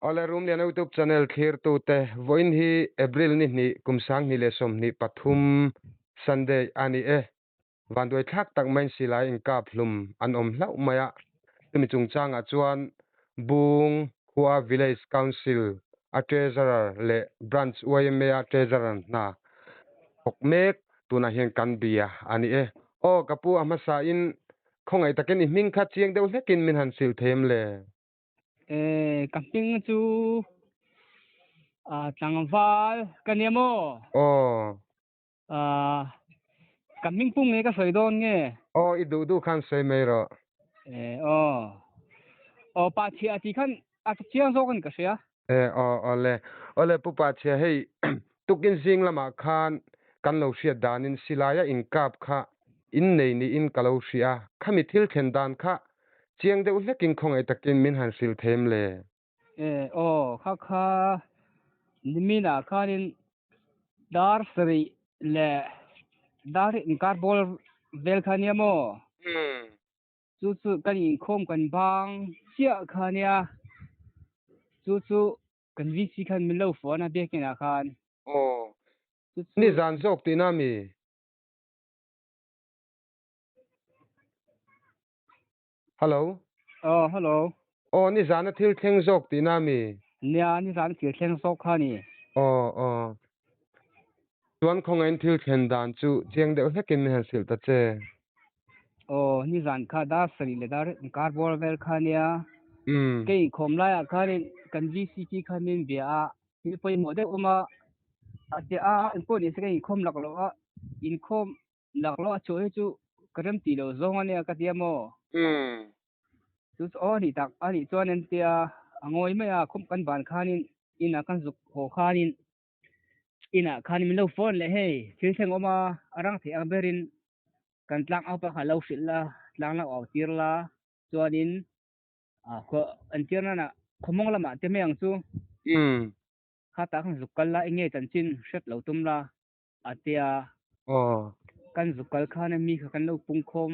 Awle Rumliana YouTube channel thlirtute, vawiin hi April ni hnih kum 2023 Sunday a ni e. Vanduai thlak tak maiin silai inkap hlum an awm hlauh mai a, chumi chungchangah chuan Bung khua Village Council a Treasurer leh Branch yma a Treasurer hna thawk mek tunah hian kan bia a ni e. Aw ka pu a hmasain khawngaih takin i hming kha chiang deuh hlekin min han hrilh thei em le? Eh, ka hming chu ah tlangval ka nia maw? Aw. Ah, ka hming pum nge ka sawi dawn nge? Aw, i duh duh khan sawi mai rawh. Eh, aw. Aw, pa chhia tih khan a chiang zawk a ni ka hria. Eh, aw, aw le. Aw le, Pu Pa chhia, hei tukin zing lamah khan kan lo hriat danin silaia inkap kha innei niin ka lo hria a, khami thil thlen dan kha Chiang deuh hlekin khawngaih takin min han hrilh them le. E aw, kha kha niminah khanin dar sarih leh dar inkar bawl vel kha nia maw? Chu chu kan inkhawm kan bang chiah kha nia, chu chu kan VC khan min lo phone a biakinah khan. Aw, nizan zawk tihna mi? Hello. Aw, hello. Aw, nizana thil thleng zawk tihna a mi? Nia, nizana thil thleng zawk kha a ni. Aw, aw. Chuan khawngaihin thil thlen dan chu chiang deuh hlekin min han hrilh ta che. Aw, nizan kha dar sarih leh dar inkar bawr vel kha a nia. Ka inkhawm laiah khanin kan VCP khan min bia a, thil pawimawh deuh awm a, a ti a, engpawh nise ka inkhawm lak loh a, inkhawm Laklawh a chhuah hi chu ka rem tih loh zawng a nia ka tia maw? Chu chu aw a nih tak a nih chuan an tia a ngawi mai a, khawm kan ban khanin inah kan zuk haw khanin inah khanin min lo phone leh hei thil thleng awm a, a rang theih ang berin kan tlang au pakhat lo hrilh la, tlang lo au tir la chuanin an tir nana khawmawng lamah te mai ang chu kha tah khan zuk kal la eng nge chanchin hriat lo tum la. A tia. Aw. Kan zuk kal khan a mi kha kan lo pung khawm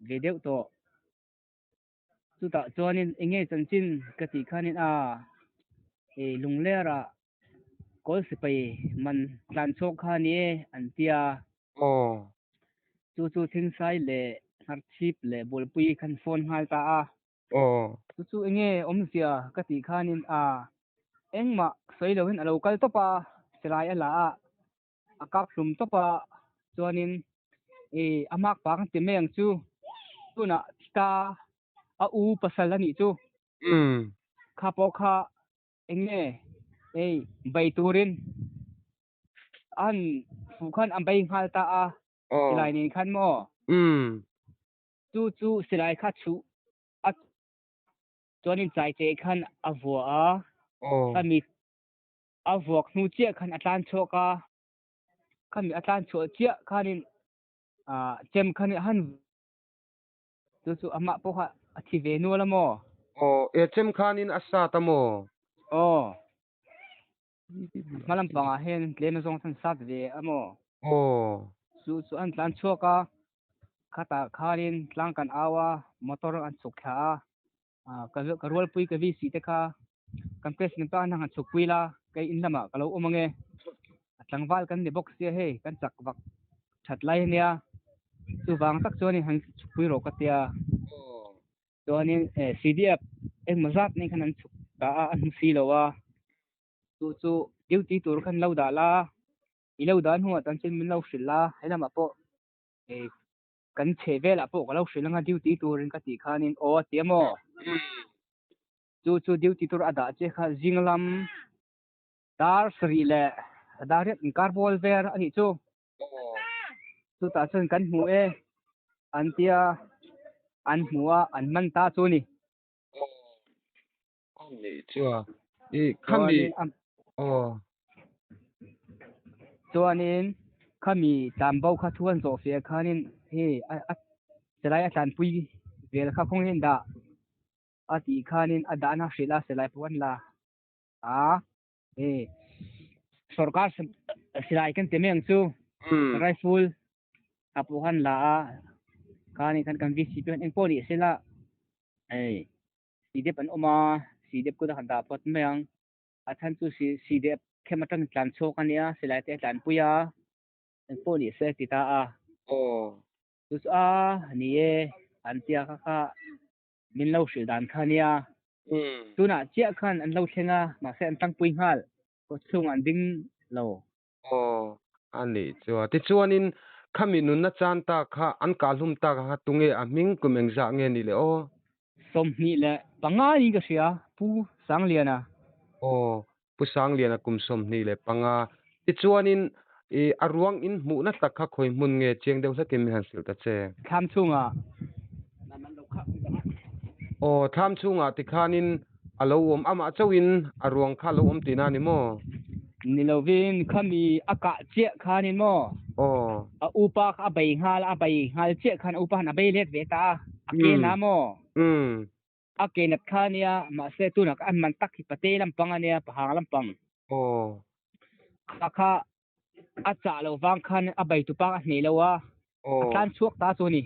ve deuh tawh. Chutah chuanin eng nge chanchin ka tih khanin a e Lunglerah kawl sipai man tlan chhuak kha ni e an tia. Aw. Chu chu Thingsai leh Hnarchhip leh Bualpui khan phone nghal ta a. Aw. Chu chu eng nge awmzia ka tih khanin a engmah sawi loin a lo kal tawp a, silai a la a, a kap hlum tawp a, chuanin i a mak pa kan ti mai ang chu, tunah ta a u pasal a nih chu. Kha pawh kha eng nge ei bei turin an fuh khan a bei nghal ta a, silai nen khan maw? Chu chu silai kha chhuh a chuanin chai che khan a vua a, khami a vuak hnu chiah khan a tlan chhuak a, khami a tlan chhuah chiah khanin chem khan a han chu chu amah pawh kha a thi ve nual a maw? Aw, e chem khanin a sat a maw? Aw, hma lampangah hian tlem azawng chuan sat ve a maw? Aw. Chu chu an tlan chhuak a, khatah khanin tlang kan au a, motor an chhuk thla a, ka rualpui ka VC te kha kan president pa an han chhuk pui la, kei in lamah ka lo awm ange, a tlangval kan ni bawk sia hei kan chak vak that lai ania, chuvang tak chuan han chhuk pui rawh ka tia. Chuanin CDF engmaw zat nei khan an chhuk ta a, a hnu si lo a, chu chu duty tur khan lo dah la, i lo dah hnuah chuan chin min lo hrilh la, he lamah pawh kan chheh velah pawh ka lo hrilh anga duty turin ka tih khanin aw a ti a maw? Chu chu duty tur a dah che kha zing lam dar sarih leh dar riat inkar bawl vel a nih chu. Chutah chuan kan hmu e an tia an hmu a an man ta chu ni. Aw nih chuan i khami aw. Chuanin khami tlanbo kha thu an zawh fiah khanin hei a silai a tlanpui vel kha kawng hian dah a tih khanin a dahna hrilh a silai pawh an la a hei sorkar silai kan ti mai ang chu rifle a pawh khan la a khanin khan kan VCP khan engpawh ni sela hei. Sidep an awm a, Sidep kut a han dah phawt mai ang. A chhan chu si si deh khem atang tlan chhuak a nia, silai te a tlanpui a, engpawh ni se a ti ta a. Aw. Chu chu a ni e, an tia kha kha min lo hrilh dan kha a nia. Tunah chiah khan an lo thleng a, mahse an tlangpui nghal, kawchhungah an ding lo. Aw, a nih chu a. Tichuanin khami nunna chan ta kha an kahhlum tak kha tunge a hming kum engzah nge nih le aw? 25 niin ka hria, Pu Sangliana. Aw, Pu Sangliana kum 25. Tichuanin i a ruang in hmuhna tak kha khawi hmun nge chiang deuh hlekin min han hrilh ta che. Thlam chhungah. Aw, thlam chhungah tikhanin A lo awm amah chauhin a ruang kha a lo awm tihna a ni maw? Ni lovin khami a kah chiah khanin maw? Aw. A upa kha a bei nghal a, a bei nghal chiah khan a upa khan a bei let ve ta a, a ke na maw? Umm. A ke nat kha ania, mahse tunah kha an man tak hi pate lampang ania, pahang lampang. Aw. Kha kha a chah lo vang khan a bei tupa a hneh lo a, a tlan chhuak ta chu a ni.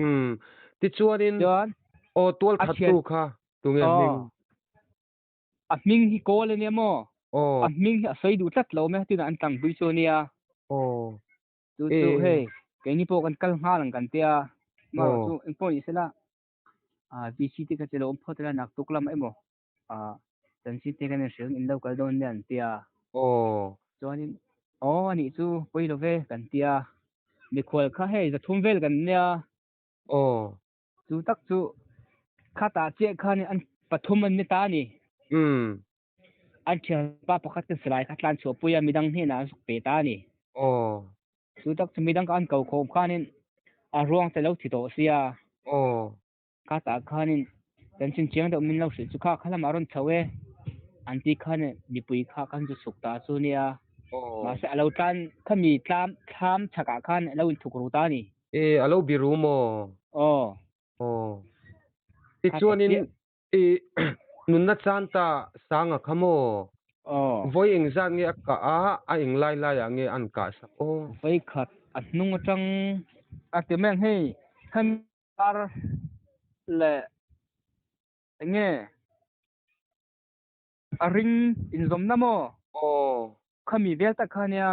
Umm. Tichuanin Chuan aw tual a that thian tu kha tunge aw hming? A hming hi kawl a nia maw? Aw. A hming hi a sawi duh tlat lo mai a, tunah an tlangpui chu a nia. Aw. Chu chu hei keini pawh kan kal nghal ang kan tia, amaherawh chu engpawh ni sela VC te kha chu lo awm phawt ila naktuk lamah emaw ah chanchin te kan inhrilh in lo kal dawn nia an tia. Aw. Chuanin aw anih chu pawi lo ve kan tia. Mikhual kha hei 300 vel kan nia. Aw. Chu tak chu khatah chiah khan an pathum an ni ta a ni. Umm. An thianpa pakhat chu silai kha tlan chhuah pui a midang hnenah an zuk pe ta a ni. Aw. Chu tak chu midang kha an ko khawm khanin a ruang te lo thi tawh sia. Aw. Khatah khanin chanchin chiang deuh min lo hrilh chu kha kha lamah rawn chho e an ti khan mipui kha kan zu chhuk ta chu nia. Mahse a lo tlan khami tlam thlam chhakah khan a lo inthuk ru ta a ni. E a lo bi ru maw? Aw. Aw. Tichuanin i nunna chan ta sanga kha maw? Aw. Vawi engzat nge a kah a, a eng lai laiah nge an kah sak aw? Vawi khat a hnung atang a ti mai ang hei khami Ar leh enge a ring inzawmna maw? Aw. Khami vel tak kha nia.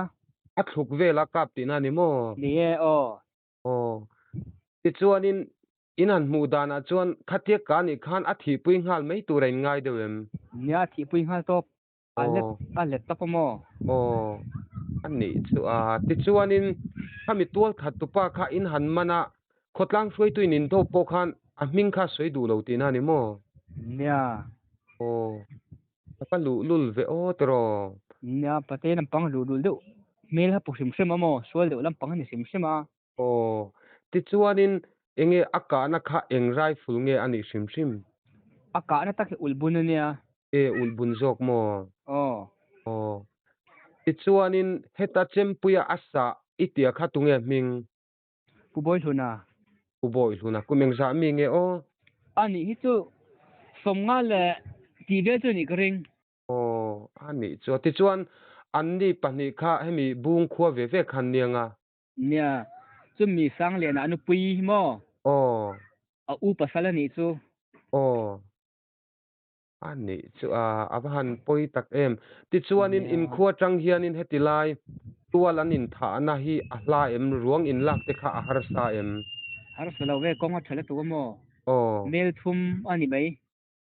A thluk vel a kap tihna ni maw? Ni e, aw. Aw. Tichuanin in han hmuh danah chuan khatia ka nih khan a thihpui nghal mai tur a inngai deuh em? Nia, thihpui nghal tawp. A let a let tawp a maw? Aw, a nih chu a. Tichuanin khami tual that tupa kha in han man a, khawtlang hruaitu in in do pawh khan a hming kha sawi duh lo tihna a ni maw? Nia. Aw, a va luh lul ve aw tiraw? Nia, pate lampang luh lul deuh hmel kha pu hrim hrim a maw? Sual deuh lampang a ni hrim hrim a. Aw, tichuanin enge a kahna kha eng rifle nge a nih hrim hrim? A kahna tak hi ulh bun a nia. E, ulh bun zawk maw? Aw. Aw, tichuanin heta Chempuia a sah i tia kha tunge hming? Pu Bawihluna. Pu Bawihluna, kum engzah mi nge aw? A nih hi chu 50 leh tih vel chu a nih ka ring. Aw, a nih chu. Tichuan anni pahnih kha hemi bung khua ve ve khan niang a? Nia, chumi Sangliana a nupui hi maw? Aw. A u pasal a nih chu. Aw. A nih chu a, a va han pawi tak em. Tichuanin inkhua atang hianin heti lai tual an inthahna hi a hla em? Ruang inlak te kha a harsa em? Harsa lo ve, kawng a tha lutuk a maw? Aw. Mel thum a ni mai.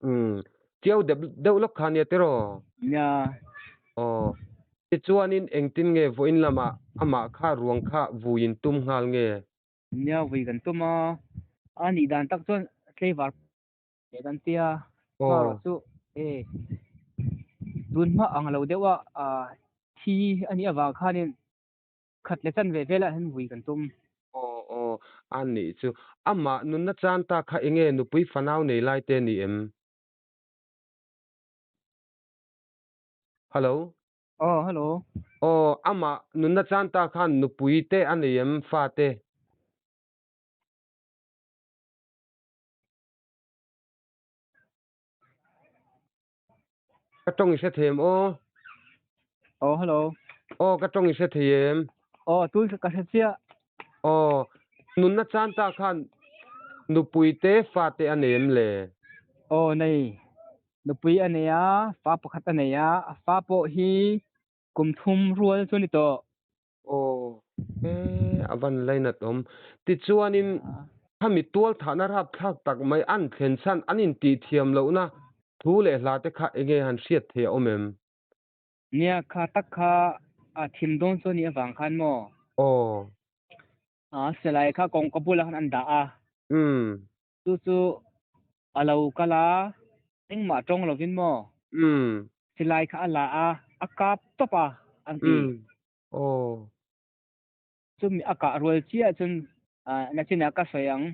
Umm, chiau dep deuh lawk kha nia tiraw? Nia. Aw, tichuanin engtin nge vawiin lamah amah kha ruang kha vuiin tum nghal nge? Nia, vui kan tum a, a nih dan tak chuan tlaivar leh kan tia, hmarawh chu e tun hma ang lo deuh a thi a nih avang khanin khat leh chan ve velah hian vui kan tum. Aw aw, a nih chu. Amah nunna chan ta kha enge nupui fanau nei lai te ni em? Hello. Aw, hello. Aw, amah nunna chan ta khan nupui te a nei em fa te? Ka tawng i hre thei em aw? Aw, hello. Aw, ka tawng i hre thei em? Aw, tun ka hre chiah. Aw, nunna chan ta khan nupui te fa te a nei em le? Aw, nei. Nupui a nei a, fa pakhat a nei a, a fa pawh hi kum thum rual chu a ni tawh. Aw, e, a van lainat awm. Tichuanin khami tual thahna rapthlak tak mai an thlen chhan an intih thiam lohna thu leh hla te kha enge han hriat theih a awm em? Nia, kha tak kha a thim dawn chu a nih avang khan maw? Aw. A silai kha kawngka bulah khan an dah a. Umm. Chu chu a lo kal a, engmah tawng lovin maw? Umm. Silai kha a la a, a kap tawp a, an ti. Umm. Aw. Chumi a kah rual chiah chuan nachinah ka sawi ang,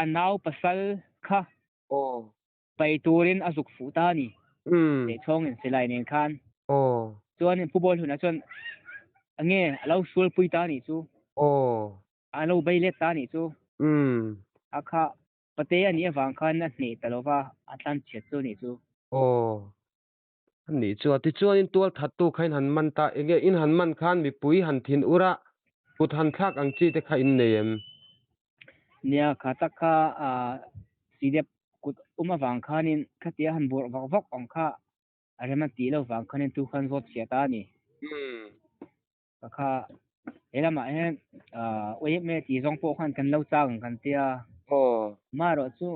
a nau pasal kha Aw. pai turin a zuk fuh ta a ni. Umm. Lehchhawngin silai nen khan. Aw. Chuanin Pu Bawlhuna chuan enge a lo sualpui ta a nih chu. Aw. A lo bei let ta a nih chu. Umm. A kha pate a nih avang khan a hneh ta lo va, a tlan chhiat chu a nih chu. Aw. A nih chu a. Tichuanin tual thattu kha in han man ta. Enge in han man khan mipui han thin ur a, kut han thlak ang chi te kha in nei em? Nia, kha tak kha CDF kut um avang khanin khatia han burh vak vak ang kha a rem a tih lo vang khanin tu khan zawt chhiat a ni. Umm. Ka kha he lamah hian uaihme tih zawng pawh khan kan lo chang ang kan tia. Aw. Marawh chu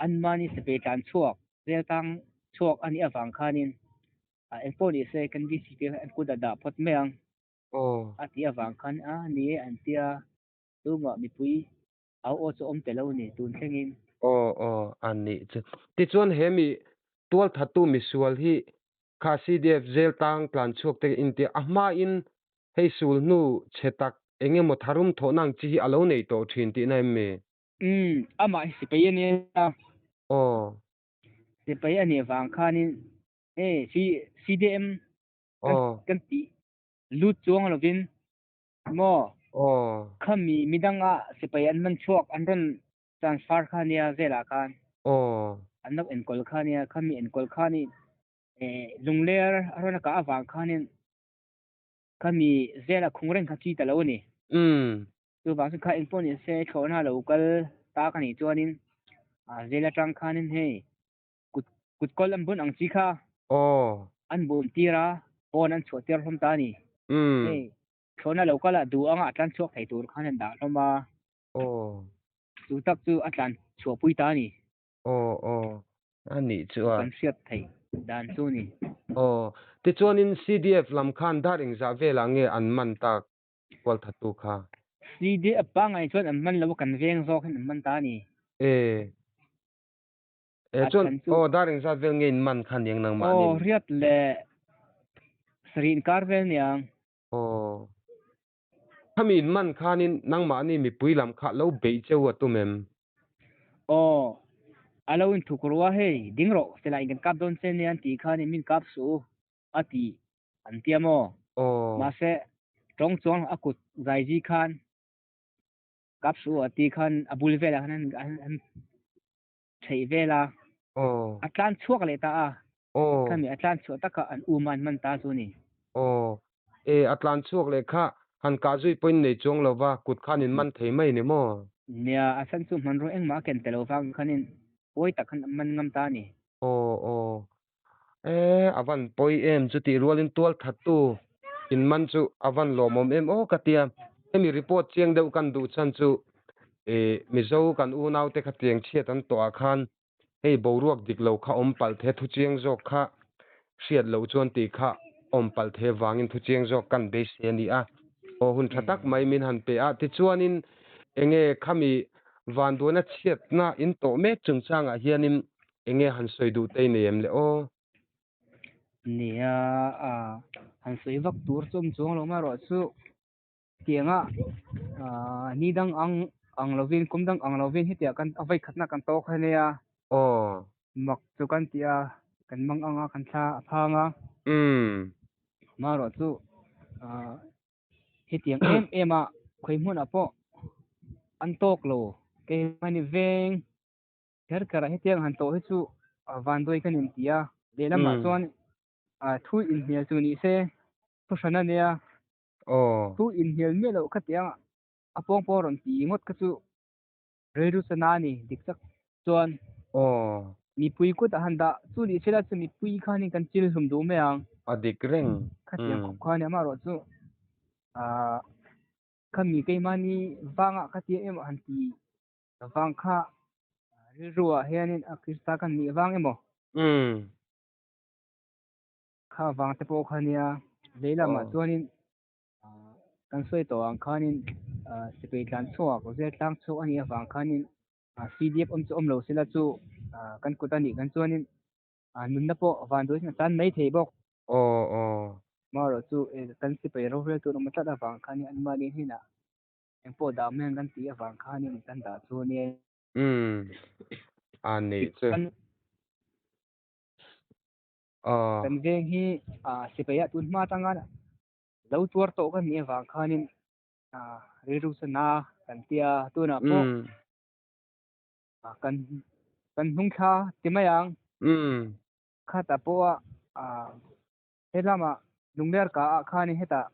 anmahni sipai tlan chhuak, vel tang chhuak a nih avang khanin engpawh ni se kan VCP kha an kut a dah phawt mai ang Aw. a tih avang khan a ni e an tia tumah mipui au aw chu awm tel lo ni tun thlengin. Aw aw a nih chu. Tichuan he mi tualthattu misual hi Kha CDF zel tang tlan chhuak te in tia a hma in hei sul hnu chhe tak eng emaw tharum thawhna ang chi hi a lo nei tawh thin tihna em mi? Umm, amah hi sipai a nia. Aw. Sipai a nih vang khanin hei CDM kan kan tih lut chuang lovin maw? Aw. Khami midanga sipai an man chhuak an rawn transfer kha nia velah khan. Aw. An lo enkawl kha nia, khami enkawl khanin Lungler a rawn a kah avang khanin khami zela khung reng kha chi ta lo a ni. Umm. Chuvang chu kha engpawh ni se thlawhna lo kal tak a nih chuanin zel atang khanin hei kut kut kawl an bun ang chi kha Aw. an bun tir a, pawn an chhuah tir hlawm ta a ni. Umm. Hei thlawhna lo kal ah duh anga a tlan chhuak thei tur khan an dah hlawm a. Aw. Chu tak chu a tlan chhuah pui ta a ni. Aw aw a nih chu a. Kan hriat theih dan chu ni. Aw tichuanin CDF lam khan dar engzah velah nge an man tak Kualthatu kha? CDF pangngai chuan an man lo a kan veng zawk hian an man ta a ni. E e chuan aw dar engzat vel nge in man kha niang nangmah nin? Aw riat leh sarih inkar vel niang. Aw Khami in man khanin nangmahni mipui lam kha lo beih cheu a tum em? Aw, a lo inthuk ru a, hei, ding rawh, silai in kan kap dawn che nia an tih khanin min kap suh u a ti an tia maw? Aw. Mahse, tawng chuang a kut zaizi khan kap suh u a tih khan a bul velah khan an theih vel a, Aw. a tlan chhuak leh ta a, Aw. khami a tlan chhuah takah an um a an man ta chu a ni. Aw. E, a tlan chhuak leh kha han kah zui pawhin nei chuang lo va, kut khan in man thei mai ni maw? Nia, a chhan chu hmanrua engmah a ken tel lo vang khanin pawi tak khan an man ngam ta a ni. Aw aw. E, a van pawi em chutih rualin tual thattu in man chu a van lawmawm em aw ka tia. Hemi report chiang deuh kan duh chhan chu e Mizo kan unaute kha tiang chhiat an tawh ah khan hei boruak dik lo kha awm palh the thu chiang zawk kha hriat loh chuan tih kha awm palh the vangin thu chiang zawk kan beisei a ni a. Aw hun tha tak mai min han pe a tichuanin enge khami vanduaina chhiatna in tawh mek chungchangah hianin Enge han sawi duh te i nei em le aw? Nia, a han sawi vak tur chu awm chuang lo marawh chu tianga ni dang ang ang lovin kum dang ang lovin hetiang kan a vawi khatna kan tawk a nia. Aw. Mak chu kan ti a, kan mang ang a, kan thla a phang a. Umm. Marawh chu Hetiang em em a khawi hmunah pawh an tawk lo keimahni veng kher kher ah hetiang han tawh hi chu vanduai ka nin ti a, lehlamah chuan thu inhnial chu ni se thu hran a nia, thu inhnial miah loh khatiang a pawng pawh rawn ti ngawt kha chu rilru chana a ni dik tak chuan. Mipui kut a han dah chu ni sela chu mipui khanin kan chil hlum duh mai ang. A dik reng. Khatiang khawp kha nia amaherawhchu ah khami keimahni vangah khatia emaw han ti vang kha rilruah hianin a Krista kan nih vang emaw. Kha vang te pawh kha nia lei lamah chuanin kan sawi tawh ang khanin sipai tlan chhuak zel tlang chhuak a nih avang khanin CDF awm chu awm lo sela chu kan kut a nih kan chuanin nunna pawh van duhin a tan mai thei bawk. Aw aw. Marawh chu kan sipai rorel tur awm tlat avang khanin anmahni hnenah engpawh dah mai ang kan tih avang khanin kan dah chu a nia. Umm a nih chu. Aw. Kan veng hi sipai ah tun hma atanga lo tuar tawh kan nih avang khanin rilru chu na kan tia tunah pawh kan kan hnung thla ti mai ang. Khatah pawha helamah lungler ka ah khanin hetah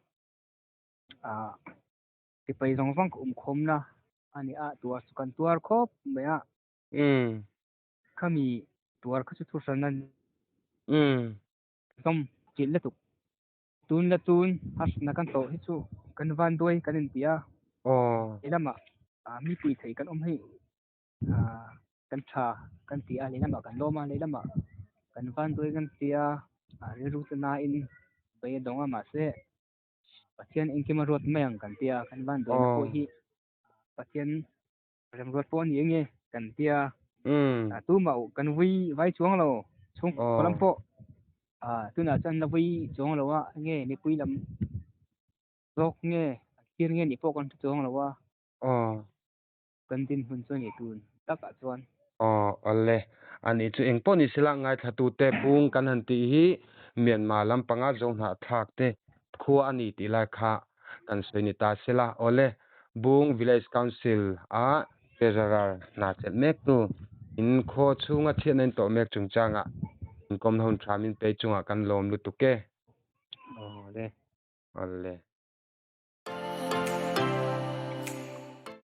sipai zawng zawng ka awmkhawmna a ni a tuar chu kan tuar khawp mai a. Khami tuar kha chu thuhran a ni. Zawm chilh lutuk. Tun la tun harsatna kan tawh hi chu kan van duai kan inti a. Lehlamah mipui thei kan awm hei kan tha kan ti a, lehlamah kan lawm a, lehlamah kan van duai kan ti a, rilru chu nain bei a dawng a mahse Pathian engkim a ruat mai ang kan ti a, kan van duaina pawh hi Pathian remruat pawh a ni enge kan ti a, tumah kan vui vai chuang lo chhungkaw lam pawh tunah chuan la vui chuang lo a enge mipui lam zawk nge an thlir nge nih pawh kan hre chuang lo a kan dinhmun chu a nih tun takah chuan. Aw awle ani chu engpawh ni sela ngaithlatute bung kan han tih hi Myanmar lampanga Zohnahthlak te khua a ni tih lai kha kan sawi ni ta sela awle Bung Village Council a Treasurer hna chelh mek tu in khaw chhunga chhiatna in tawh mek chungchangah inkawmna hun tha min pe chungah kan lawm lutuk e. Awle. Awle.